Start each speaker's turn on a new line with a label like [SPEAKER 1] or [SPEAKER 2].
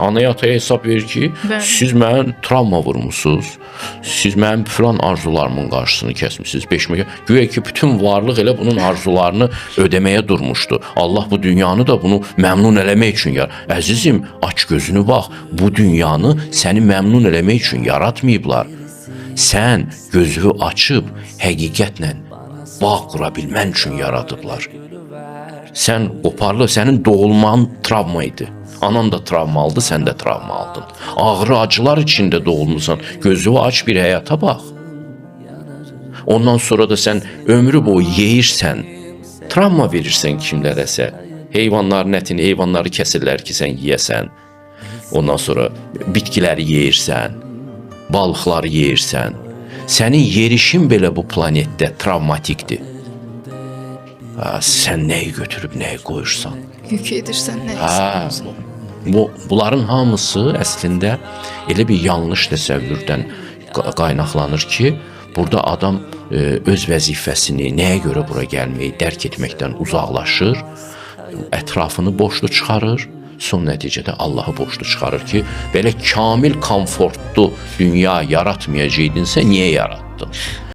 [SPEAKER 1] Anaya ataya hesab verir ki,
[SPEAKER 2] Bəli.
[SPEAKER 1] siz mənim travma vurmusunuz. Siz mənim filan arzularımın qarşısını kəsmisiniz. Beşmə. Güya ki bütün varlıq elə bunun arzularını ödəməyə durmuşdu. Allah bu dünyanı da bunu məmnun eləmək üçün yar. Əzizim, aç gözünü bax. Bu dünyanı səni məmnun eləmək üçün yaratmayıblar. Sən gözünü açıb həqiqətlə bağ qura bilmən üçün yaradıblar. Sən qoparlı, sənin doğulman travma idi. Anan da travma aldı, sən də travma aldın. Ağrı, acılar içində doğulmusan. Gözünü aç, bir həyata bax. Ondan sonra da sən ömrü boyu yeyirsən, travma verirsən kimlərəsə. Heyvanların ətini, heyvanları kəsirlər ki, sən yeyəsən. Ondan sonra bitkiləri yeyirsən, balıqları yeyirsən. Sənin yerişin belə bu planetdə travmatikdir. Ha, sən nəyi götürüb nəyi qoyursan?
[SPEAKER 2] Yük edirsən nə
[SPEAKER 1] Ha,
[SPEAKER 2] istəyirsən.
[SPEAKER 1] bunların hamısı əslində elə bir yanlış təsəvvürdən qaynaqlanır ki, burada adam öz vəzifəsini, nəyə görə bura gəlməyi dərk etməkdən uzaqlaşır, ətrafını boşlu çıxarır, son nəticədə Allahı boşlu çıxarır ki, belə kamil komfortlu dünya yaratmayacaqdınsa niyə yaratdın?